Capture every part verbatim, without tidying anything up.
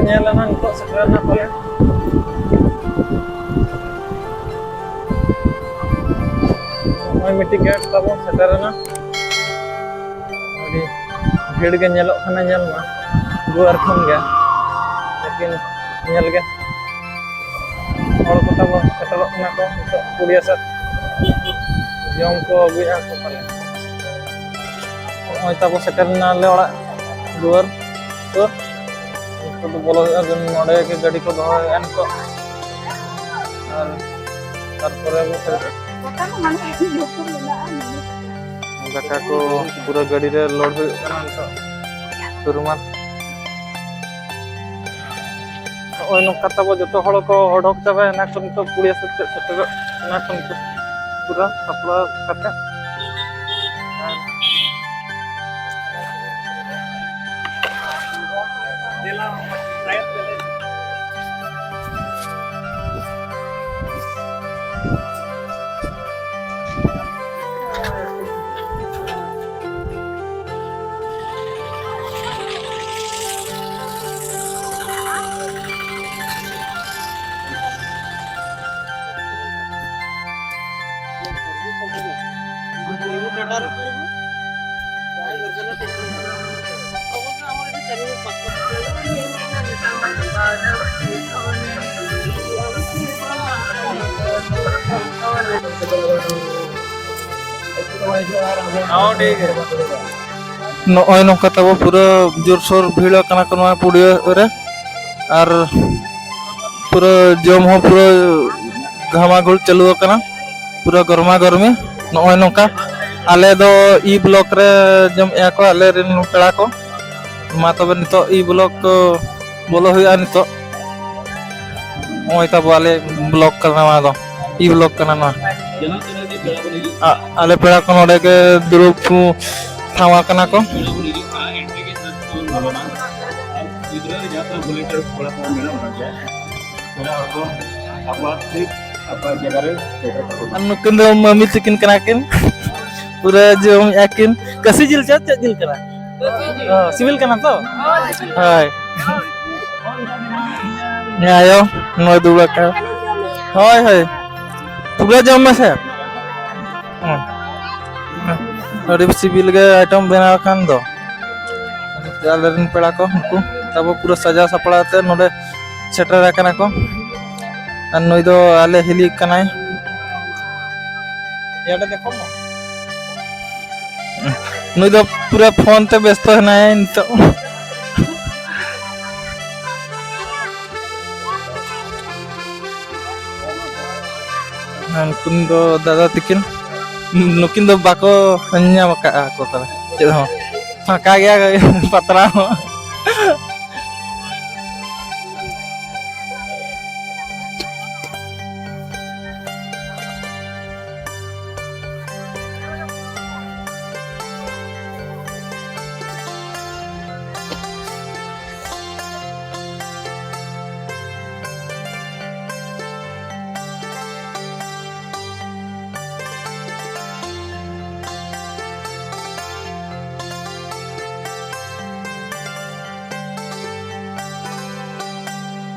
ᱧᱮᱞᱟ ᱱᱟᱦᱟᱜ ᱱᱤᱛᱚᱜ ᱥᱮᱴᱮᱨ ᱮᱱᱟ ᱯᱟᱞᱮ᱾ ᱱᱚᱜᱼᱚᱭ ᱢᱤᱫᱴᱤᱡ ᱜᱮᱴ ᱛᱟᱵᱚᱱ ᱥᱮᱴᱮᱨ ᱮᱱᱟ᱾ ᱟᱹᱰᱤ ᱵᱷᱤᱲ ᱜᱮ ᱧᱮᱞᱚᱜ ᱠᱟᱱᱟ, ᱧᱮᱞ ᱢᱟ ᱫᱩᱣᱟᱹᱨ ᱠᱷᱚᱱ ᱜᱮ, ᱞᱮᱠᱤᱱ ᱧᱮᱞ ᱜᱮ ᱦᱚᱲ ᱠᱚ ᱛᱟᱵᱚ ᱥᱮᱴᱮᱨᱚᱜ ᱠᱟᱱᱟ ᱠᱚ ᱱᱤᱛᱚᱜ ᱠᱩᱲᱤᱭᱟᱹ ᱥᱮᱫ ᱡᱚᱢ ᱠᱚ ᱟᱹᱜᱩᱭᱮᱫᱼᱟ ᱠᱚ ᱯᱟᱞᱮ᱾ ᱱᱚᱜᱼᱚᱭ ᱛᱟᱵᱚ ᱥᱮᱴᱮᱨ ᱮᱱᱟᱞᱮ ᱚᱲᱟᱜ ᱫᱩᱣᱟᱹᱨ ᱥᱩᱨ᱾ ᱱᱤᱛᱚᱜ ᱫᱚ ᱵᱚᱞᱚ ᱦᱩᱭᱩᱜᱼᱟ, ᱱᱚᱰᱮ ᱜᱮ ᱜᱟᱹᱰᱤ ᱠᱚ ᱫᱚᱦᱚᱭᱮᱫᱼᱟ ᱱᱤᱛᱚᱜ᱾ ᱟᱨ ᱛᱟᱨᱯᱚᱨᱮ ᱵᱚ ᱥᱮᱴᱮᱨ ᱫᱟᱠᱟ ᱠᱚ ᱯᱩᱨᱟᱹ ᱜᱟᱹᱰᱤ ᱨᱮ ᱞᱳᱰ ᱦᱩᱭᱩᱜ ᱠᱟᱱᱟ ᱱᱤᱛᱚᱜ᱾ ᱥᱩᱨᱢᱟ ᱱᱚᱜᱼᱚᱭ ᱱᱚᱝᱠᱟ ᱛᱟᱵᱚ ᱡᱚᱛᱚ ᱦᱚᱲ ᱠᱚ ᱚᱰᱚᱠ ᱪᱟᱵᱟᱭᱮᱱᱟ ᱠᱚ ᱱᱤᱛᱚᱜ ᱠᱩᱲᱤᱭᱟᱹ ᱥᱮᱫ ᱥᱮᱴᱮᱨᱚᱜ ᱠᱟᱱᱟ ᱠᱚ ᱱᱤᱛᱚᱜ ᱯᱩᱨᱟᱹ ᱥᱟᱯᱲᱟᱣ ᱠᱟᱛᱮ᱾ ᱟᱨ ᱱᱚᱜᱼᱚᱭ ᱱᱚᱝᱠᱟ ᱛᱟᱵᱚ ᱯᱩᱨᱟᱹ ᱡᱳᱨᱥᱳᱨ ᱵᱷᱤᱲ ᱟᱠᱟᱱᱟ ᱠᱚ ᱱᱚᱣᱟ ᱯᱩᱲᱤᱭᱟᱹ ᱨᱮ᱾ ᱟᱨ ᱯᱩᱨᱟᱹ ᱡᱚᱢ ᱦᱚᱸ ᱯᱩᱨᱟᱹ ᱜᱷᱟᱢᱟᱜᱷᱩᱲ ᱪᱟᱹᱞᱩ ᱟᱠᱟᱱᱟ, ᱯᱩᱨᱟᱹ ᱜᱚᱨᱢᱟ ᱜᱚᱨᱢᱤ᱾ ᱱᱚᱜᱼᱚᱭ ᱱᱚᱝᱠᱟ ᱟᱞᱮ ᱫᱚ ᱤ ᱵᱞᱚᱠ ᱨᱮ ᱡᱚᱢᱮᱫᱼᱟ ᱠᱚ ᱟᱞᱮ ᱨᱮᱱ ᱯᱮᱲᱟ ᱠᱚ᱾ ᱢᱟ ᱛᱚᱵᱮ ᱱᱤᱛᱚᱜ ᱤ ᱵᱞᱚᱠ ᱠᱚ ᱵᱚᱞᱚ ᱦᱩᱭᱩᱜᱼᱟ ᱱᱤᱛᱚᱜ᱾ ᱱᱚᱜᱼᱚᱭ ᱛᱟᱵᱚ ᱟᱞᱮ ᱵᱞᱚᱠ ᱠᱟᱱᱟ ᱱᱚᱣᱟ ᱫᱚ, ᱤ ᱵᱞᱚᱠ ᱠᱟᱱᱟ ᱱᱚᱣᱟ᱾ ᱟ-, ᱟᱞᱮ ᱯᱮᱲᱟ ᱠᱚ ᱱᱚᱰᱮ ᱜᱮ ᱫᱩᱲᱩᱵ ᱠᱚ ᱴᱷᱟᱶ ᱟᱠᱟᱱᱟ ᱠᱚ᱾ ᱟᱨ ᱱᱩᱠᱤᱱ ᱫᱚ ᱢᱟᱹᱢᱤ ᱛᱟᱹᱠᱤᱱ ᱠᱟᱱᱟ ᱠᱤᱱ᱾ ᱯᱩᱨᱟᱹ ᱡᱚᱢᱮᱫᱼᱟ ᱠᱤᱱ᱾ ᱠᱟᱹᱥᱤ ᱡᱤᱞ ᱪᱮᱫ, ᱪᱮᱫ ᱡᱤᱞ ᱠᱟᱱᱟ? ᱚ, ᱥᱤᱵᱤᱞ ᱠᱟᱱᱟ ᱛᱚ? ᱦᱳᱭ᱾ ᱦᱮᱸ ᱟᱭᱳ, ᱱᱚᱜᱼᱚᱭ ᱫᱩᱲᱩᱵ ᱟᱠᱟᱱᱟ᱾ ᱦᱳᱭ, ᱦᱳᱭ, ᱯᱩᱨᱟᱹ ᱡᱚᱢ ᱢᱮᱥᱮ᱾ ᱦᱮᱸ᱾ ᱟᱹᱰᱤ ᱥᱤᱵᱤᱞ ᱜᱮ ᱟᱭᱴᱮᱢ ᱵᱮᱱᱟᱣ ᱟᱠᱟᱱ ᱫᱚ᱾ ᱟᱞᱮ ᱨᱮᱱ ᱯᱮᱲᱟ ᱠᱚ ᱩᱱᱠᱩ ᱛᱟᱵᱚ ᱯᱩᱨᱟᱹ ᱥᱟᱡᱟᱣ ᱥᱟᱯᱲᱟᱣ ᱛᱮ ᱱᱚᱰᱮ ᱥᱮᱴᱮᱨ ᱟᱠᱟᱱᱟ ᱠᱚ᱾ ᱟᱨ ᱱᱩᱭ ᱫᱚ ᱟᱞᱮ ᱦᱤᱞᱤ ᱠᱟᱱᱟᱭ᱾ ᱱᱩᱭ ᱫᱚ ᱯᱩᱨᱟᱹ ᱯᱷᱳᱱ ᱛᱮ ᱵᱮᱥᱛᱚ ᱦᱮᱱᱟᱭᱟ ᱱᱤᱛᱚᱜ᱾ ᱱᱩᱠᱤᱱ ᱫᱚ ᱫᱟᱫᱟ ᱛᱟᱹᱠᱤᱱ, ᱱᱩᱠᱤᱱ ᱫᱚ ᱵᱟᱠᱚ ᱧᱟᱢ ᱟᱠᱟᱫᱼᱟ ᱠᱚ ᱛᱟᱦᱚᱞᱮ ᱪᱮᱫ ᱦᱚᱸ, ᱯᱷᱟᱸᱠᱟ ᱜᱮᱭᱟ ᱯᱟᱛᱲᱟ ᱦᱚᱸ᱾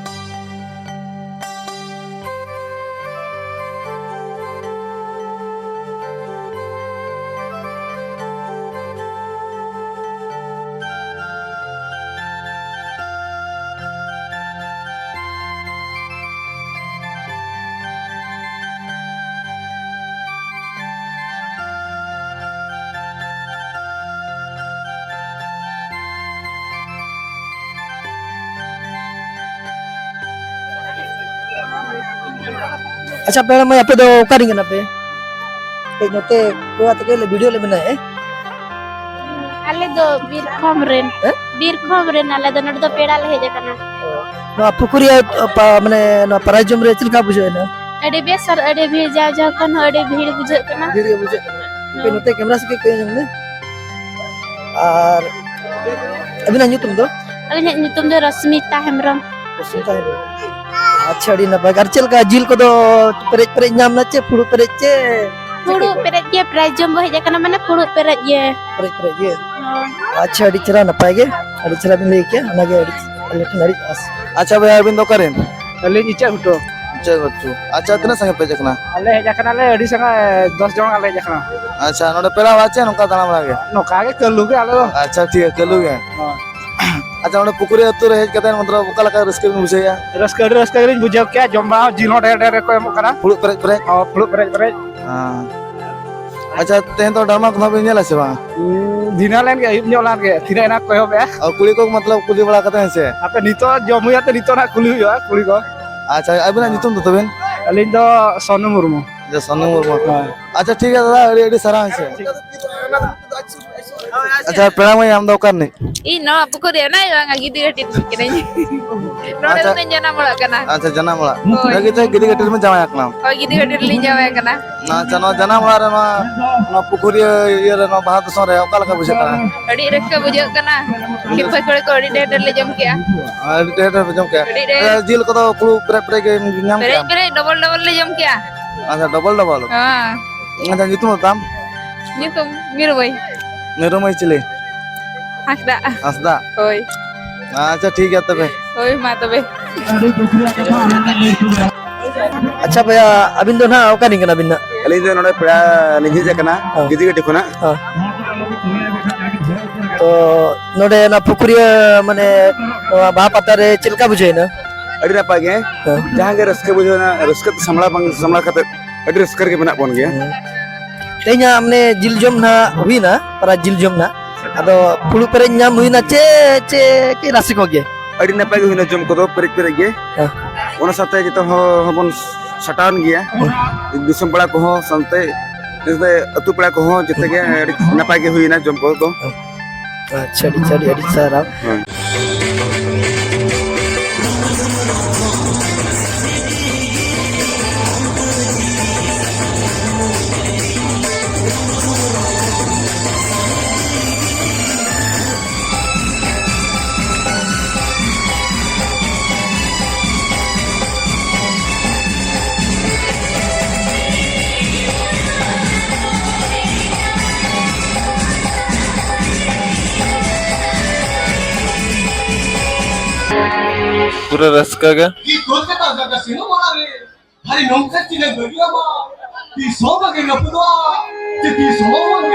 ᱟᱪᱪᱷᱟ, ᱯᱮᱲᱟ ᱢᱟᱹᱭ, ᱟᱯᱮ ᱫᱚ ᱚᱠᱟ ᱨᱮᱱ ᱠᱟᱱᱟ ᱯᱮ? ᱠᱟᱹᱡ ᱱᱚᱛᱮ ᱠᱚᱭᱚᱜ ᱠᱟᱛᱮ ᱠᱟᱹᱡ ᱞᱮ ᱵᱷᱤᱰᱤᱭᱳ ᱞᱮ ᱵᱮᱱᱟᱣᱮᱫᱼᱟ᱾ ᱟᱞᱮ ᱫᱚ ᱵᱤᱨᱠᱷᱚᱢ ᱨᱮᱱ᱾ ᱦᱮᱸ? ᱵᱤᱨᱠᱷᱚᱢ ᱨᱮᱱ, ᱟᱞᱮ ᱫᱚ ᱱᱚᱰᱮ ᱫᱚ ᱯᱮᱲᱟ ᱞᱮ ᱦᱮᱡ ᱟᱠᱟᱱᱟ᱾ ᱱᱚᱣᱟ ᱯᱩᱠᱷᱩᱨᱤᱭᱟᱹ, ᱯᱟ-, ᱢᱟᱱᱮ ᱱᱚᱣᱟ ᱯᱟᱨᱟᱭ ᱡᱚᱢ ᱨᱮ ᱪᱮᱫ ᱞᱮᱠᱟ ᱵᱩᱡᱷᱟᱹᱣ ᱮᱱᱟ? ᱟᱹᱰᱤ ᱵᱮᱥ ᱟᱨ ᱟᱹᱰᱤ ᱵᱷᱤᱲ, ᱡᱟᱣ ᱡᱟᱣ ᱠᱷᱚᱱ ᱦᱚᱸ ᱟᱹᱰᱤ ᱵᱷᱤᱲ ᱵᱩᱡᱷᱟᱹᱜ ᱠᱟᱱᱟ᱾ ᱵᱷᱤᱲ ᱜᱮ ᱵᱩᱡᱷᱟᱹᱜ ᱠᱟᱱᱟ᱾ ᱦᱮᱸ᱾ ᱱᱚᱛᱮ ᱠᱮᱢᱨᱟ ᱥᱮᱫ ᱠᱟᱹᱡ ᱠᱚᱭᱚᱜ ᱧᱚᱜ ᱢᱮ᱾ ᱟᱨ ᱟᱹᱵᱤᱱᱟᱜ ᱧᱩᱛᱩᱢ ᱫᱚ? ᱟᱹᱞᱤᱧᱟᱜ ᱧᱩᱛᱩᱢ ᱫᱚ ᱨᱚᱥᱢᱤᱛᱟ ᱦᱮᱢᱵᱨᱚᱢ᱾ ᱨᱚᱥᱢᱤᱛᱟ ᱦᱮᱢᱵᱨᱚᱢ᱾ ᱟᱪᱪᱷᱟ, ᱟᱹᱰᱤ ᱱᱟᱯᱟᱭ᱾ ᱟᱨ ᱪᱮᱫ ᱞᱮᱠᱟ ᱡᱤᱞ ᱠᱚᱫᱚ ᱯᱮᱨᱮᱡ ᱯᱮᱨᱮᱡ ᱧᱟᱢ ᱱᱟ ᱪᱮ ᱯᱷᱩᱲᱩᱜ ᱯᱮᱨᱮᱡ ᱪᱮ? ᱯᱷᱩᱲᱩᱜ ᱯᱮᱨᱮᱡ ᱜᱮ, ᱯᱨᱟᱭᱤᱡᱽ ᱡᱚᱢ ᱵᱚ ᱦᱮᱡ ᱟᱠᱟᱱᱟ, ᱢᱟᱱᱮ ᱯᱷᱩᱲᱩᱜ ᱯᱮᱨᱮᱡ ᱜᱮ᱾ ᱯᱮᱨᱮᱡ ᱯᱮᱨᱮᱡ ᱜᱮ? ᱦᱳᱭ᱾ ᱟᱪᱪᱷᱟ, ᱟᱹᱰᱤ ᱪᱮᱦᱨᱟ, ᱱᱟᱯᱟᱭ ᱜᱮ, ᱟᱹᱰᱤ ᱪᱮᱦᱨᱟ ᱵᱤᱱ ᱞᱟᱹᱭ ᱠᱮᱜᱼᱟ, ᱚᱱᱟᱜᱮ ᱟᱹᱰᱤ ᱟᱞᱮ ᱴᱷᱮᱱ ᱟᱹᱰᱤ ᱟᱥ᱾ ᱟᱪᱪᱷᱟ ᱵᱚᱭᱦᱟ, ᱟᱹᱵᱤᱱ ᱫᱚ ᱚᱠᱟᱨᱮᱱ? ᱟᱹᱞᱤᱧ ᱤᱪᱟᱹᱜ ᱜᱷᱩᱴᱩ᱾ ᱤᱪᱟᱹᱜ ᱜᱷᱩᱴᱩ᱾ ᱟᱪᱪᱷᱟ, ᱛᱤᱱᱟᱹᱜ ᱥᱟᱸᱜᱮ ᱯᱮ ᱦᱮᱡ ᱟᱠᱟᱱᱟ? ᱟᱞᱮ ᱦᱮᱡ ᱟᱠᱟᱱᱟᱞᱮ ᱟᱹᱰᱤ ᱥᱟᱸᱜᱮ, ᱫᱚᱥ ᱡᱚᱱ ᱞᱮ ᱦᱮᱡ ᱟᱠᱟᱱᱟ᱾ ᱟᱪᱪᱷᱟ, ᱱᱚᱰᱮ ᱯᱮᱲᱟ ᱚᱲᱟᱜ ᱪᱮ ᱱᱚᱝᱠᱟ ᱫᱟᱬᱟ ᱵᱟᱲᱟ ᱜᱮ? ᱱᱚᱝᱠᱟ ᱜᱮ ᱠᱟᱹᱞᱩ ᱜᱮ ᱟᱞᱮ ᱫᱚ᱾ ᱟᱪᱪᱷᱟ, ᱴᱷᱤᱠ ᱜᱮᱭᱟ, ᱠᱟᱹᱞᱩ ᱜᱮ᱾ ᱦᱳᱭ᱾ ᱟᱪᱪᱷᱟ, ᱱᱚᱰᱮ ᱯᱩᱠᱷᱩᱨᱤ ᱟᱹᱛᱩ ᱨᱮ ᱦᱮᱡ ᱠᱟᱛᱮ ᱢᱚᱛᱞᱚᱵ ᱚᱠᱟ ᱞᱮᱠᱟ ᱨᱟᱹᱥᱠᱟᱹ ᱵᱤᱱ ᱵᱩᱡᱷᱟᱹᱣᱮᱫᱼᱟ? ᱨᱟᱹᱥᱠᱟᱹ, ᱟᱹᱰᱤ ᱨᱟᱹᱥᱠᱟᱹ ᱜᱮᱞᱤᱧ ᱵᱩᱡᱷᱟᱹᱣ ᱠᱮᱜᱼᱟ, ᱡᱚᱢ ᱵᱟᱲᱟ ᱦᱚᱸ ᱡᱤᱞ ᱦᱚᱸ ᱰᱷᱮᱨ ᱰᱷᱮᱨ ᱜᱮᱠᱚ ᱮᱢᱚᱜ ᱠᱟᱱᱟ᱾ ᱯᱷᱩᱲᱩᱜ ᱯᱮᱨᱮᱡ ᱯᱮᱨᱮᱡ? ᱦᱚᱸ, ᱯᱷᱩᱲᱩᱜ ᱯᱮᱨᱮᱡ ᱯᱮᱨᱮᱡ᱾ ᱦᱮᱸ᱾ ᱟᱪᱪᱷᱟ, ᱛᱮᱦᱮᱧ ᱫᱚ ᱰᱨᱟᱢᱟ ᱠᱚᱫᱚ ᱵᱤᱱ ᱧᱮᱞᱟ ᱥᱮ ᱵᱟᱝ? ᱦᱩᱸ, ᱫᱷᱤᱱᱟᱹᱱ ᱞᱮᱱ ᱜᱮ, ᱟᱹᱭᱩᱵ ᱧᱚᱜ ᱞᱮᱱ ᱜᱮ, ᱛᱤᱱᱟᱹᱜ ᱮᱱᱟ ᱠᱚ ᱮᱦᱚᱵᱮᱜᱼᱟ᱾ ᱟᱨ ᱠᱩᱲᱤ ᱠᱚ ᱢᱚᱛᱞᱚᱵ ᱠᱩᱞᱤ ᱵᱟᱲᱟ ᱠᱟᱛᱮ, ᱦᱮᱸ ᱥᱮ? ᱦᱟᱯᱮ ᱱᱤᱛᱚᱜ ᱡᱚᱢ ᱦᱩᱭᱩᱜᱼᱟ, ᱛᱚ ᱱᱤᱛᱚᱜ ᱱᱟᱜ ᱠᱩᱞᱤ ᱦᱩᱭᱩᱜᱼᱟ ᱠᱩᱲᱤ ᱠᱚ᱾ ᱟᱪᱪᱷᱟ, ᱟᱹᱵᱤᱱᱟᱜ ᱧᱩᱛᱩᱢ ᱫᱚ ᱛᱟᱵᱤᱱ? ᱟᱹᱞᱤᱧ ᱫᱚ ᱥᱚᱱᱩ ᱢᱩᱨᱢᱩ᱾ ᱟᱪᱪᱷᱟ, ᱥᱚᱱᱩ ᱢᱩᱨᱢᱩ᱾ ᱦᱳᱭ᱾ ᱟᱪᱪᱷᱟ, ᱴᱷᱤᱠ ᱜᱮᱭᱟ ᱫᱟᱫᱟ, ᱟᱹᱰᱤ ᱟᱹᱰᱤ ᱥᱟᱨᱦᱟᱣ, ᱦᱮᱸ ᱥᱮ? ᱟᱪᱪᱷᱟ, ᱯᱮᱲᱟ ᱢᱟᱹᱭ, ᱟᱢ ᱫᱚ ᱚᱠᱟ ᱨᱤᱱᱤᱡ? ᱤᱧ ᱱᱚᱣᱟ ᱯᱩᱠᱷᱩᱨᱤ ᱨᱮᱱᱟᱜ ᱵᱟᱝᱟ, ᱜᱤᱫᱤ ᱜᱷᱟᱹᱴᱤ ᱨᱤᱱᱤᱡ ᱠᱟᱹᱱᱟᱹᱧ᱾ ᱱᱚᱰᱮ ᱟᱪᱪᱷᱟ᱾ ᱫᱚᱧ ᱡᱟᱱᱟᱢ ᱚᱲᱟᱜ ᱠᱟᱱᱟ᱾ ᱟᱪᱪᱷᱟ, ᱡᱟᱱᱟᱢ ᱚᱲᱟᱜ᱾ ᱦᱳᱭ᱾ ᱱᱚᱰᱮ ᱜᱮ ᱜᱤᱫᱤ ᱜᱷᱟᱹᱴᱤ ᱨᱮᱢ ᱡᱟᱶᱟᱭ ᱟᱠᱟᱱᱟ? ᱦᱳᱭ, ᱜᱤᱫᱤ ᱜᱷᱟᱹᱴᱤ ᱨᱮᱞᱤᱧ ᱡᱟᱶᱟᱭ ᱟᱠᱟᱱᱟ᱾ ᱟᱪᱪᱷᱟ, ᱱᱚᱣᱟ ᱡᱟᱱᱟᱢ ᱚᱲᱟᱜ ᱨᱮ, ᱱᱚᱣᱟ, ᱱᱚᱣᱟ ᱯᱩᱠᱷᱩᱨᱤᱭᱟᱹ ᱤᱭᱟᱹ ᱨᱮ, ᱱᱚᱣᱟ ᱵᱟᱦᱟ ᱫᱤᱥᱚᱢ ᱨᱮ ᱚᱠᱟ ᱞᱮᱠᱟ ᱵᱩᱡᱷᱟᱹᱜ ᱠᱟᱱᱟ? ᱟᱹᱰᱤ ᱨᱟᱹᱥᱠᱟᱹ ᱵᱩᱡᱷᱟᱹᱜ ᱠᱟᱱᱟ᱾ ᱠᱷᱤᱨ ᱯᱷᱟᱹᱠᱲᱟᱹ ᱠᱚ ᱟᱹᱰᱤ ᱰᱷᱮᱨ ᱰᱷᱮᱨ ᱞᱮ ᱡᱚᱢ ᱠᱮᱜᱼᱟ᱾ ᱟᱹᱰᱤ ᱰᱷᱮᱨ ᱰᱷᱮᱨ ᱯᱮ ᱡᱚᱢ ᱠᱮᱜᱼᱟ? ᱟᱹᱰᱤ ᱰᱷᱮᱨ᱾ ᱮ, ᱡᱤᱞ ᱠᱚᱫᱚ ᱯᱩᱨᱟᱹ ᱯᱮᱨᱮᱡ ᱯᱮᱨᱮᱡ ᱜᱮᱢ ᱧᱟᱢ ᱯᱮᱨᱮᱡ ᱠᱮᱜᱼᱟ? ᱯᱮᱨᱮᱡ ᱰᱚᱵᱚᱞ ᱰᱚᱵᱚᱞ ᱞᱮ ᱡᱚᱢ ᱠᱮᱜᱼᱟ᱾ ᱟᱪᱪᱷᱟ, ᱰᱚᱵᱚᱞ ᱰᱚᱵᱚᱞ? ᱦᱮᱸ᱾ ᱟᱪᱪᱷᱟ, ᱧᱩᱛᱩᱢ ᱫᱚ ᱛᱟᱢ? ᱧᱩᱛᱩᱢ ᱢᱤᱨᱩ ᱢᱟᱹᱭ᱾ ᱢᱤᱨᱩ ᱢᱟᱹᱭ ᱪᱤᱞᱤ? ᱦᱟᱸᱥᱫᱟ᱾ ᱦᱟᱸᱥᱫᱟ? ᱦᱳᱭ᱾ ᱟᱪᱪᱷᱟ, ᱴᱷᱤᱠ ᱜᱮᱭᱟ ᱛᱚᱵᱮ᱾ ᱦᱳᱭ, ᱢᱟ ᱛᱚᱵᱮ᱾ ᱟᱪᱪᱷᱟ ᱵᱚᱭᱦᱟ, ᱟᱹᱵᱤᱱ ᱫᱚ ᱱᱟᱦᱟᱜ ᱚᱠᱟ ᱨᱤᱱ ᱠᱟᱱᱟ ᱵᱤᱱ ᱱᱟᱦᱟᱜ? ᱟᱹᱞᱤᱧ ᱫᱚ ᱱᱚᱰᱮ ᱯᱮᱲᱟ ᱞᱤᱧ ᱦᱮᱡ ᱟᱠᱟᱱᱟ, ᱦᱮᱸ᱾ ᱜᱤᱫᱤ ᱜᱷᱟᱹᱴᱤ ᱠᱷᱚᱱᱟᱜ᱾ ᱦᱮᱸ᱾ ᱛᱚ, ᱱᱚᱰᱮ ᱚᱱᱟ ᱯᱩᱠᱷᱩᱨᱤᱭᱟᱹ, ᱢᱟᱱᱮ, ᱱᱚᱣᱟ ᱵᱟᱦᱟ ᱯᱟᱛᱟ ᱨᱮ ᱪᱮᱫ ᱞᱮᱠᱟ ᱵᱩᱡᱷᱟᱹᱣ ᱮᱱᱟ? ᱟᱹᱰᱤ ᱱᱟᱯᱟᱭ ᱜᱮ᱾ ᱦᱮᱸ᱾ ᱡᱟᱦᱟᱸ ᱜᱮ ᱨᱟᱹᱥᱠᱟᱹ ᱵᱩᱡᱷᱟᱹᱣ ᱮᱱᱟ, ᱨᱟᱹᱥᱠᱟᱹ ᱛᱮ ᱥᱟᱢᱵᱽᱲᱟᱣ ᱵᱟᱝ ᱥᱟᱢᱵᱽᱲᱟᱣ ᱠᱟᱛᱮ ᱟᱹᱰᱤ ᱨᱟᱹᱥᱠᱟᱹ ᱨᱮᱜᱮ ᱢᱮᱱᱟᱜ ᱵᱚᱱ ᱜᱮᱭᱟ᱾ ᱦᱮᱸ᱾ ᱛᱮᱦᱮᱧᱟᱜ, ᱢᱟᱱᱮ, ᱡᱤᱞ ᱡᱚᱢ ᱱᱟᱦᱟᱜ ᱦᱩᱭᱱᱟ, ᱯᱨᱟᱭ ᱡᱤᱞ ᱡᱚᱢ ᱱᱟᱦᱟᱜ᱾ ᱟᱫᱚ ᱯᱷᱩᱲᱩᱜ ᱯᱮᱨᱮᱡ ᱧᱟᱢ ᱦᱩᱭᱱᱟ ᱪᱮ, ᱪᱮ ᱠᱟᱹᱡ ᱨᱟᱥᱮ ᱠᱚᱜ ᱜᱮ? ᱟᱹᱰᱤ ᱱᱟᱯᱟᱭ ᱜᱮ ᱦᱩᱭᱱᱟ ᱡᱚᱢ ᱠᱚᱫᱚ, ᱯᱮᱨᱮᱡ ᱯᱮᱨᱮᱡ ᱜᱮ᱾ ᱦᱮᱸ᱾ ᱚᱱᱟ ᱥᱟᱶᱛᱮ ᱡᱚᱛᱚ ᱦᱚᱲ ᱦᱚᱸᱵᱚᱱ ᱥᱟᱴᱟᱣᱮᱱ ᱜᱮᱭᱟ᱾ ᱦᱮᱸ᱾ ᱫᱤᱥᱚᱢ ᱯᱮᱲᱟ ᱠᱚᱦᱚᱸ ᱥᱟᱶᱛᱮ, ᱥᱟᱶᱛᱮ ᱟᱹᱛᱩ ᱯᱮᱲᱟ ᱠᱚᱦᱚᱸ ᱡᱚᱛᱚ ᱜᱮ ᱟᱹᱰᱤ ᱱᱟᱯᱟᱭ ᱜᱮ ᱦᱩᱭᱱᱟ ᱡᱚᱢ ᱠᱚᱫᱚ᱾ ᱦᱮᱸ᱾ ᱟᱪᱪᱷᱟ, ᱟᱹᱰᱤ, ᱟᱹᱰᱤ, ᱟᱹᱰᱤ ᱥᱟᱨᱦᱟᱣ᱾ ᱦᱮᱸ᱾ ᱯᱩᱨᱟᱹ ᱨᱟᱹᱥᱠᱟᱹ ᱜᱮ᱾ ᱦᱟᱨᱤ ᱱᱚᱝᱠᱟ ᱪᱤᱱᱟᱹ ᱵᱟᱹᱜᱤᱭᱟᱢᱟ, ᱛᱤᱥ ᱦᱚᱸ ᱵᱟᱝ ᱨᱟᱹᱯᱩᱫᱚᱜᱼᱟ, ᱪᱮ ᱛᱤᱥ ᱦᱚᱸ ᱵᱟᱝ